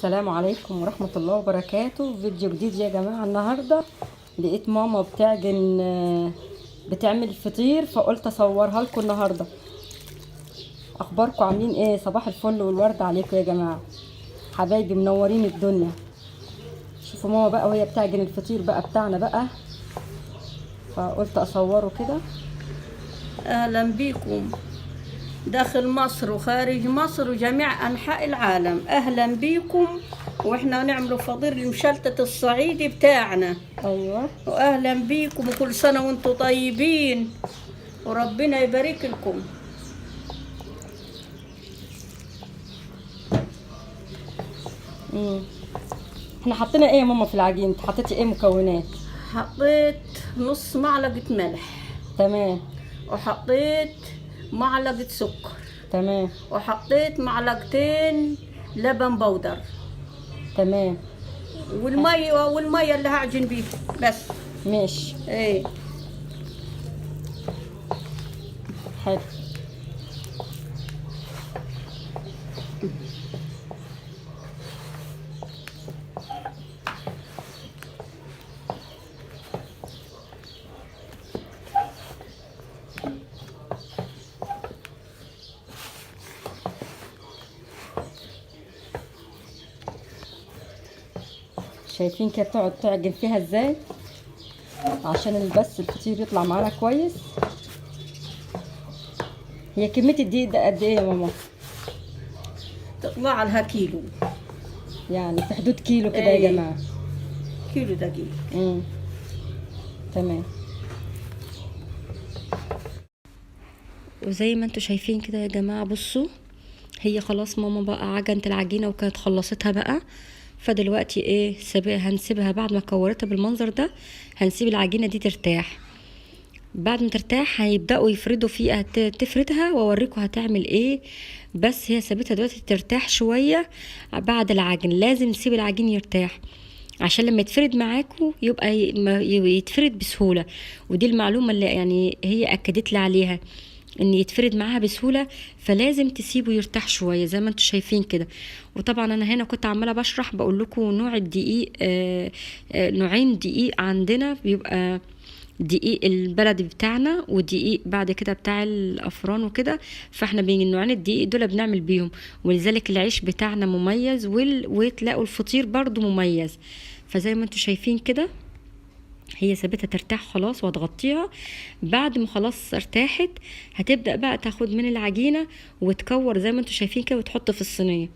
السلام عليكم ورحمة الله وبركاته. فيديو جديد يا جماعة. النهاردة لقيت ماما بتعجن، بتعمل فطير، فقلت اصورها لكم النهاردة. اخباركم عاملين ايه؟ صباح الفل والورد عليكم يا جماعة، حبايبي منورين الدنيا. شوفوا ماما بقى وهي بتعجن الفطير بقى بتاعنا بقى، فقلت اصوره كده. أهلا بكم داخل مصر وخارج مصر وجميع أنحاء العالم. أهلا بكم. وإحنا نعملوا فطير المشلتت الصعيدي بتاعنا. ايوه، وأهلا بكم وكل سنة وأنتم طيبين وربنا يبارك لكم. امم احنا حطينا ايه يا ماما في العجين؟ انت حطيتي ايه مكونات؟ حطيت نص معلقة ملح. تمام. وحطيت معلقة سكر. تمام. وحطيت معلقتين لبن بودر. تمام. والمية اللي هعجن بيها بس. ماشي. ايه حلو. شايفين كده بتقعد تعجن فيها ازاي عشان بس الفطير يطلع معانا كويس. هي كمية الدقيق ده قد ايه يا ماما؟ تطلع لها كيلو، يعني في حدود كيلو كده يا ايه. جماعة. كيلو دقيق. تمام. وزي ما انتوا شايفين كده يا جماعة، بصوا هي خلاص ماما بقى عجنت العجينة وكانت خلصتها بقى. فدلوقتي ايه، هنسيبها بعد ما كورتها بالمنظر ده، هنسيب العجينة دي ترتاح. بعد ما ترتاح هيبدأوا يفردوا فيها، تفردها واوريكم هتعمل ايه. بس هي سابتها دلوقتي ترتاح شوية بعد العجن. لازم نسيب العجين يرتاح عشان لما يتفرد معاكم يبقى يتفرد بسهولة. ودي المعلومة اللي هي اكدت لي عليها، ان يتفرد معاها بسهولة، فلازم تسيبه يرتاح شوية زي ما انتم شايفين كده. وطبعا انا هنا كنت عمالة بشرح بقول لكم نوع الدقيق، نوعين دقيق عندنا، بيبقى دقيق البلدي بتاعنا ودقيق بعد كده بتاع الافران وكده. فاحنا بين نوعين الدقيق دول بنعمل بيهم، ولذلك العيش بتاعنا مميز، وتلاقوا الفطير برضو مميز. فزي ما انتم شايفين كده هي سابتها ترتاح خلاص وهتغطيها. بعد ما خلاص ارتاحت هتبدأ بقى تاخد من العجينة وتكور زي ما انتم شايفين كده، وتحط في الصينية،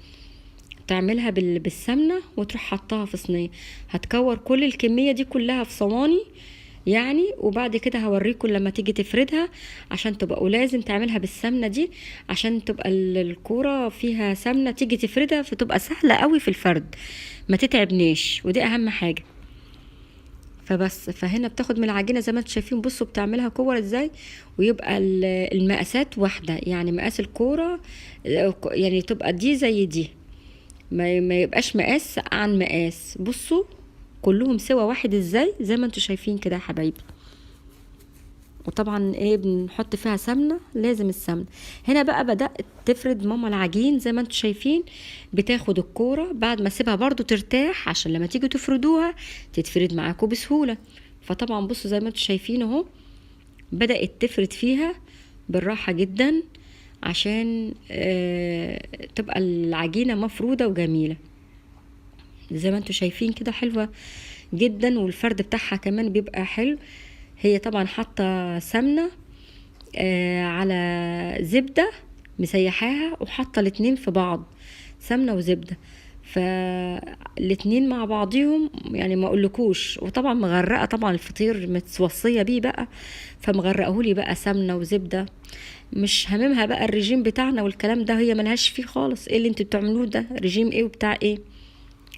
تعملها بالسمنة وتروح حطها في صينية. هتكور كل الكمية دي كلها في صواني وبعد كده هوريكم لما تيجي تفردها، عشان تبقى، ولازم تعملها بالسمنة دي عشان تبقى الكورة فيها سمنة، تيجي تفردها فتبقى سهلة قوي في الفرد، ما تتعبنيش، ودي اهم حاجة. فهنا بتاخد من العجينة زي ما انتم شايفين، بصوا بتعملها كور ازاي، ويبقى المقاسات واحدة، يعني مقاس الكورة تبقى دي زي دي، ما يبقاش مقاس عن مقاس. بصوا كلهم سوا واحد ازاي زي ما انتم شايفين كده يا حبايبي. وطبعا بنحط فيها سمنه، لازم السمنة. هنا بقى بدات تفرد ماما العجين زي ما انتم شايفين، بتاخد الكورة بعد ما اسيبها برضو ترتاح عشان لما تيجي تفردوها تتفرد معاكم بسهولة. فطبعا بصوا زي ما انتم شايفين اهو، بدات تفرد فيها بالراحة جدا عشان تبقى العجينة مفروده وجميلة زي ما انتم شايفين كده، حلوة جدا. والفرد بتاعها كمان بيبقى حلو. هي طبعا حاطه سمنه، على زبدة مسيحاها، وحاطه الاتنين في بعض، سمنه وزبده، فالاتنين مع بعضيهم ما اقولكوش. وطبعا مغرقة طبعا الفطير متوصيه بيه بقى، فمغرقهولي بقى سمنه وزبده. مش هاممها بقى الرجيم بتاعنا والكلام ده، هي ملهاش فيه خالص. ايه اللي انتوا بتعملوه ده؟ رجيم ايه وبتاع ايه؟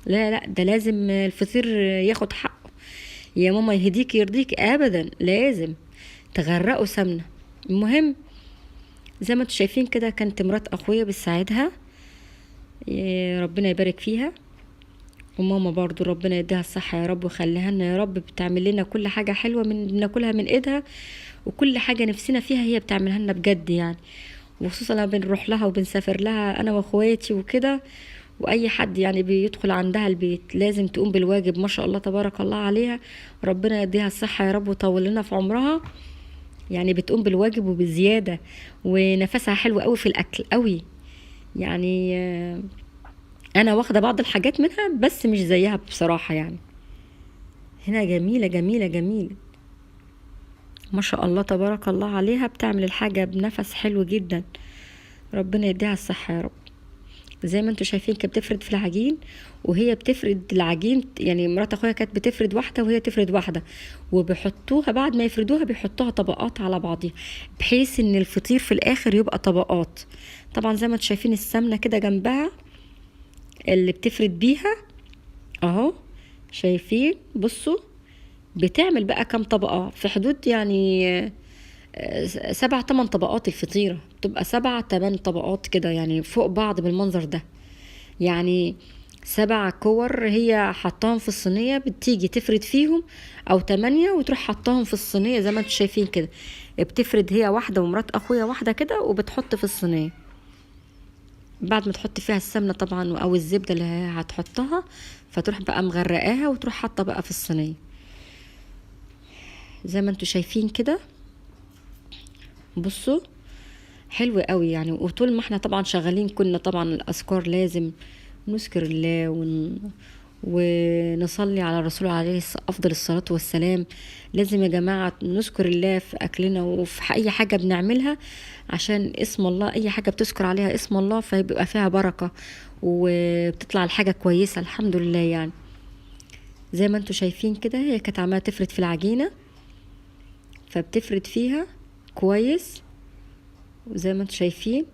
لا لا، ده لازم الفطير ياخد حقه يا ماما، يهديك يرضيك، ابدا لازم تغرقوا سمنه. المهم زي ما انتوا شايفين كده، كانت مرات اخويا بتساعدها، يا ربنا يبارك فيها، وماما برضو ربنا يديها الصحة يا رب ويخليها لنا يا رب، بتعمل لنا كل حاجة حلوة بناكلها من ايدها، وكل حاجة نفسنا فيها هي بتعملها لنا بجد. وخصوصا لما بنروح لها وبنسافر لها انا واخواتي وكده، واي حد يعني بيدخل عندها البيت لازم تقوم بالواجب، ما شاء الله تبارك الله عليها، ربنا يديها الصحة يا رب ويطول لنا في عمرها. يعني بتقوم بالواجب وبزيادة، ونفسها حلو قوي في الاكل قوي يعني. انا واخدة بعض الحاجات منها بس مش زيها بصراحة يعني. هنا جميلة جميلة جميلة ما شاء الله تبارك الله عليها، بتعمل الحاجة بنفس حلو جدا، ربنا يديها الصحة يا رب. زي ما انتوا شايفين كانت بتفرد في العجين، وهي بتفرد العجين يعني مرات اخويا كانت بتفرد واحدة وهي تفرد واحدة، وبيحطوها بعد ما يفردوها بيحطوها طبقات على بعضيها بحيث ان الفطير في الاخر يبقى طبقات. طبعا زي ما انتوا شايفين السمنة كده جنبها اللي بتفرد بيها اهو، شايفين؟ بصوا بتعمل بقى كام طبقة، في حدود يعني 7-8 طبقات. الفطيرة بتبقى 7-8 طبقات كده يعني فوق بعض بالمنظر ده، يعني 7 كور هي حطاهم في الصينية، بتيجي تفرد فيهم او 8 وتروح حطاهم في الصينية زي ما انتوا شايفين كده. بتفرد هي واحدة ومرات اخويا واحدة كده وبتحط في الصينية بعد ما تحط فيها السمنة طبعا او الزبدة اللي هي هتحطها، فتروح بقى مغرقاها وتروح حاطة بقى في الصينية زي ما انتوا شايفين كده. بصوا حلو قوي يعني. وطول ما احنا طبعا شغالين كنا طبعا الاذكار لازم نذكر الله ونصلي على الرسول عليه افضل الصلاة والسلام. لازم يا جماعة نذكر الله في اكلنا وفي اي حاجة بنعملها، عشان اسم الله اي حاجة بتذكر عليها اسم الله فبيبقى فيها بركة وبتطلع الحاجة كويسة الحمد لله. يعني زي ما انتوا شايفين كده هي كانت عمالة تفرد في العجينة، فبتفرد فيها كويس وزي ما انتوا شايفين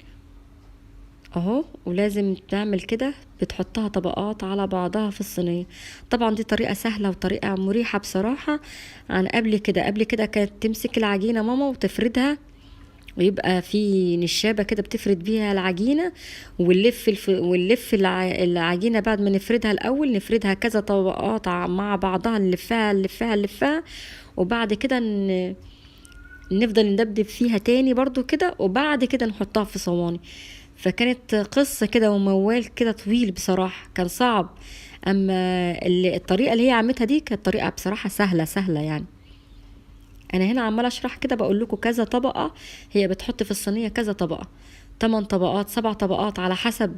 اهو. ولازم تعمل كده، بتحطها طبقات على بعضها في الصينية. طبعا دي طريقة سهلة وطريقة مريحة بصراحة عن قبل كده. قبل كده كانت تمسك العجينة ماما وتفردها، ويبقى في نشابة كده بتفرد بيها العجينة، ونلف العجينة بعد ما نفردها الأول، نفردها كذا طبقات مع بعضها، نلفها نلفها نلفها، وبعد كده نفضل ندبدب فيها تاني برضو كده، وبعد كده نحطها في صواني. فكانت قصة كده وموال كده طويل بصراحة، كان صعب. أما الطريقة اللي هي عملتها دي كانت طريقة بصراحة سهلة سهلة يعني. أنا هنا عمالة أشرح كده بقول لكم كذا طبقة، هي بتحط في الصينية كذا طبقة، 8 طبقات 7 طبقات على حسب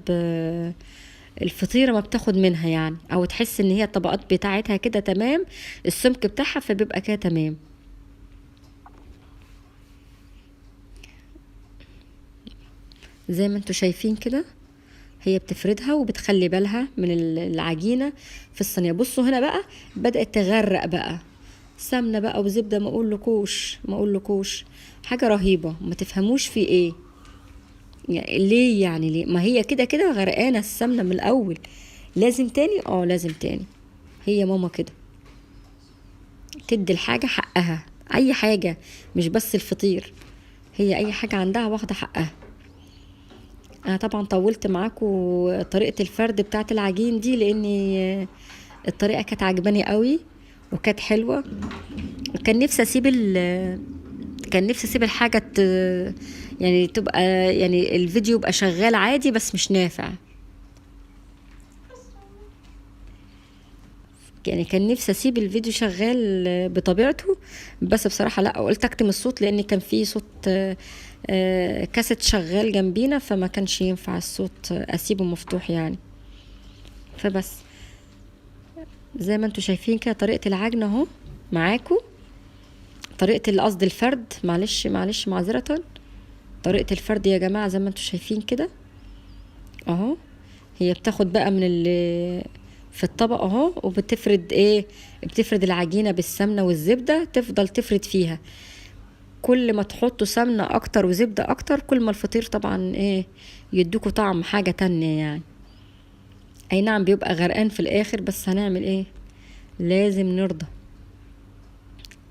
الفطيرة ما بتاخد منها يعني، أو تحس إن هي الطبقات بتاعتها كده تمام، السمك بتاعها فبيبقى كده تمام. زي ما انتوا شايفين كده هي بتفردها وبتخلي بالها من العجينة في الصينية. بصوا هنا بقى بدأت تغرق بقى سمنة بقى وزبدة، ما اقولكوش حاجة رهيبة، ما تفهموش في ايه يعني، ليه يعني ليه؟ ما هي كده كده غرقانة السمنة من الأول، لازم تاني؟ لازم تاني. هي ماما كده تدي الحاجة حقها، أي حاجة مش بس الفطير، هي أي حاجة عندها واخدة حقها. أنا طبعا طولت معاكم طريقة الفرد بتاعت العجين دي لأن الطريقة كانت عجباني قوي وكانت حلوة، وكان نفسي أسيب كان نفسي أسيب الحاجة يعني تبقى يعني الفيديو يبقى شغال عادي، بس مش نافع يعني. كان نفسي اسيب الفيديو شغال بطبيعته، بس بصراحة لا، قلت اكتم الصوت لان كان في صوت كاسيت شغال جنبينا، فما كانش ينفع الصوت اسيبه مفتوح يعني. فبس زي ما انتوا شايفين كده طريقة العجن اهو معاكم، طريقة قصدي الفرد، معلش معذرة، طريقة الفرد يا جماعة زي ما انتوا شايفين كده اهو. هي بتاخد بقى من في الطبق اهو، وبتفرد ايه، بتفرد العجينة بالسمنة والزبدة، تفضل تفرد فيها. كل ما تحطوا سمنة اكتر وزبدة اكتر كل ما الفطير طبعا ايه يدوكوا طعم حاجة تانية يعني. اي نعم بيبقى غرقان في الاخر، بس هنعمل ايه، لازم نرضى.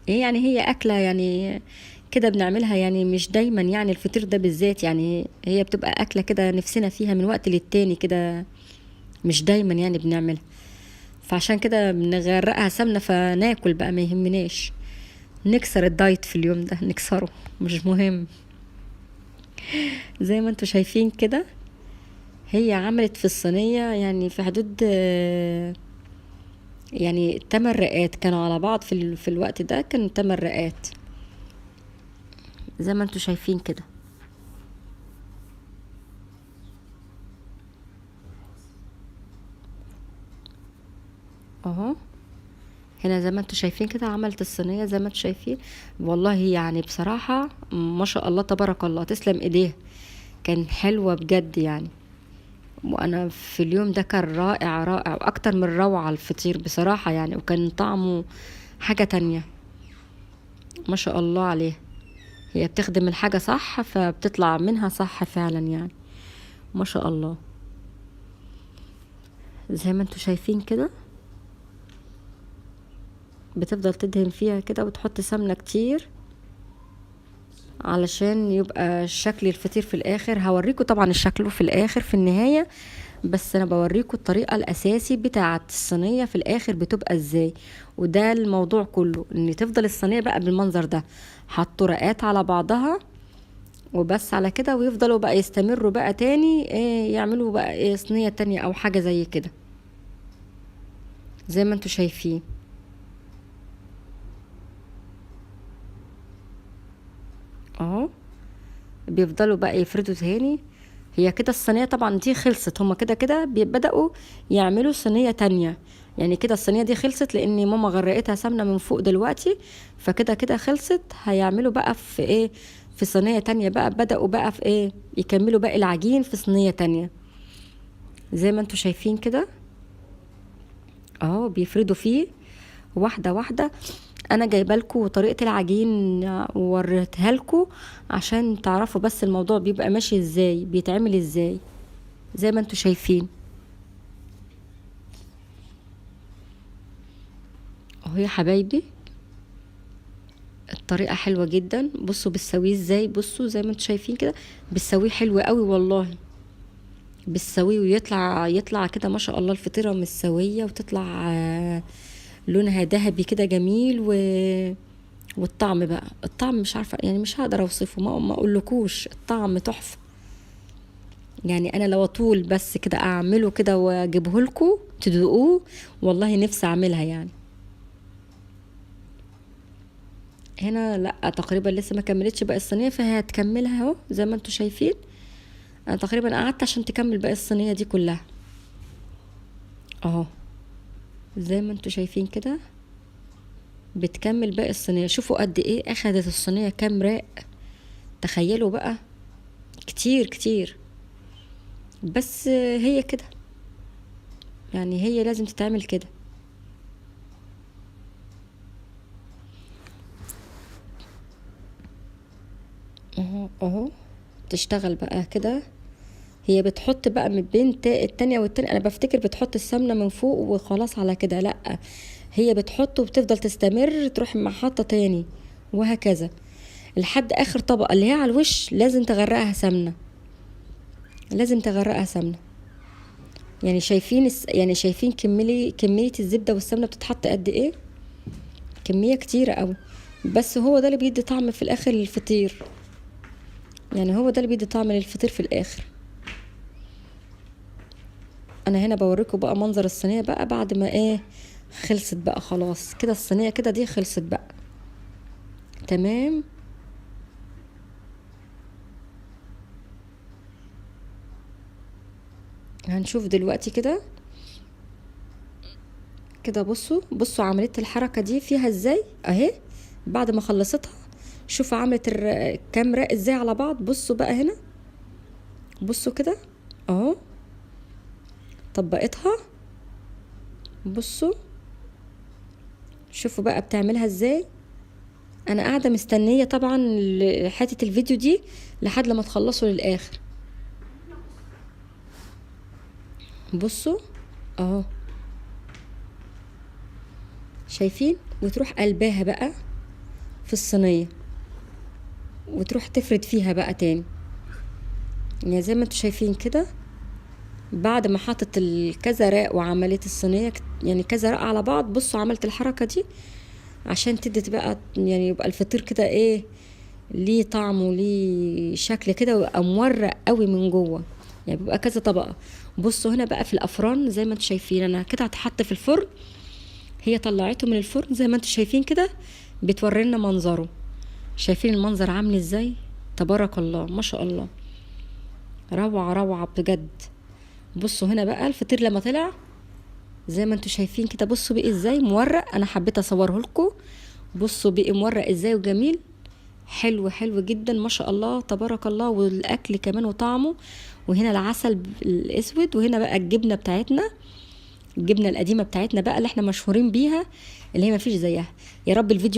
ايه يعني هي اكلة يعني كده بنعملها يعني، مش دايما يعني الفطير ده بالذات يعني، هي بتبقى اكلة كده نفسنا فيها من وقت للتاني كده، مش دايما يعني بنعملها، فعشان كده بنغرقها سمنة فناكل بقى، ما يهمناش نكسر الدايت في اليوم ده، نكسره مش مهم. زي ما انتوا شايفين كده هي عملت في الصينية يعني في حدود يعني 8 رقات كانوا على بعض في الوقت ده، كانوا 8 رقات زي ما انتوا شايفين كده. اهو هنا زي ما انتوا شايفين كده عملت الصينية زي ما انتوا شايفين. والله يعني بصراحة ما شاء الله تبارك الله، تسلم ايديها، كان حلوة بجد يعني. وانا في اليوم ده كان رائع رائع واكتر من روعة الفطير بصراحة يعني، وكان طعمه حاجة تانية ما شاء الله عليه. هي بتخدم الحاجة صح فبتطلع منها صح فعلا يعني، ما شاء الله. زي ما انتوا شايفين كده بتفضل تدهن فيها كده وتحط سمنة كتير علشان يبقى شكل الفطير في الاخر. هوريكم طبعا الشكل في الاخر في النهاية، بس انا بوريكم الطريقة الاساسي بتاعة الصينية في الاخر بتبقى ازاي. وده الموضوع كله، ان تفضل الصينية بقى بالمنظر ده، حطوا رقات على بعضها وبس على كده، ويفضلوا بقى يستمروا بقى تاني يعملوا بقى صينية تانية او حاجة زي كده زي ما انتوا شايفين. اهو بيفضلوا بقى يفردوا تاني. هي كده الصينية طبعا دي خلصت، هما كده كده بدأوا يعملوا صينية تانية يعني. كده الصينية دي خلصت لان ماما غرقتها سمنة من فوق دلوقتي، فكده كده خلصت. هيعملوا بقى في ايه، في صينية تانية بقى، بدأوا بقى في ايه، يكملوا باقي العجين في صينية تانية زي ما انتوا شايفين كده اهو، بيفردوا فيه واحدة واحدة. انا جايبه لكم طريقه العجين ووريتها لكم عشان تعرفوا بس الموضوع بيبقى ماشي ازاي، بيتعمل ازاي زي ما انتوا شايفين اهو يا حبايبي. الطريقة حلوة جدا. بصوا بتسويه ازاي، بصوا زي ما انتوا شايفين كده بتسويه حلو قوي والله، بتسويه ويطلع يطلع كده ما شاء الله الفطيره متسويه، وتطلع لونها ذهبي كده جميل. والطعم بقى، الطعم مش عارفه يعني، مش هقدر اوصفه، ما اقولكوش الطعم تحفة يعني. انا لو اطول بس كده اعمله كده واجيبه لكم تدوقوه، والله نفسي اعملها يعني. هنا لا تقريبا لسه ما كملتش باقي الصينية، فهي هتكملها اهو زي ما انتوا شايفين. انا تقريبا قعدت عشان تكمل باقي الصينية دي كلها اهو زي ما انتوا شايفين كده، بتكمل باقي الصينية. شوفوا قد ايه اخدت الصينية، كام راق، تخيلوا بقى، كتير كتير. بس هي كده يعني، هي لازم تتعمل كده. اهو اهو تشتغل بقى كده. هي بتحط بقى من بين التانية والتانية، انا بفتكر بتحط السمنة من فوق وخلاص على كده، لا هي بتحط وبتفضل تستمر تروح مع حاطة تاني وهكذا لحد اخر طبقة اللي هي على الوش. لازم تغرقها سمنة، لازم تغرقها سمنة. يعني شايفين يعني شايفين كمية الزبدة والسمنة بتتحط قد ايه، كمية كتيرة قوي. بس هو ده اللي بيدي طعم في الاخر للفطير يعني، هو ده اللي بيدي طعم للفطير في الاخر. انا هنا بوريكم بقى منظر الصينية بقى بعد ما ايه خلصت بقى خلاص كده. الصينية كده دي خلصت بقى تمام. هنشوف دلوقتي كده كده. بصوا عملية الحركة دي فيها ازاي اهي بعد ما خلصتها. شوفوا عملت كام راق ازاي على بعض. بصوا بقى هنا، بصوا كده اهو طبقتها. بصوا شوفوا بقى بتعملها ازاي. انا قاعدة مستنيه طبعا حتة الفيديو دي لحد لما تخلصوا للاخر. بصوا اهو شايفين، وتروح قلباها بقى في الصينية وتروح تفرد فيها بقى تاني. يعني زي ما انتوا شايفين كده بعد ما حطت الكذا راق وعملت الصينية يعني كذا راق على بعض. بصوا عملت الحركة دي عشان تدي بقى يعني يبقى الفطير كده ايه، ليه طعم وليه شكل كده، ويبقى مورق قوي من جوه. يعني بيبقى كذا طبقه. بصوا هنا بقى في الافران زي ما انتم شايفين، انا كده هتحط في الفرن. هي طلعته من الفرن زي ما انتم شايفين كده، بتورينا منظره. شايفين المنظر عامل ازاي؟ تبارك الله ما شاء الله، روعه روعه بجد. بصوا هنا بقى الفطير لما طلع زي ما انتم شايفين كده، بصوا بقي ازاي مورق. انا حبيت اصوره لكم. بصوا بقي مورق ازاي وجميل، حلو حلو جدا ما شاء الله تبارك الله. والاكل كمان وطعمه. وهنا العسل الاسود، وهنا بقى الجبنة بتاعتنا، الجبنة القديمة بتاعتنا بقى اللي احنا مشهورين بيها، اللي هي ما فيش زيها. يا رب الفيديو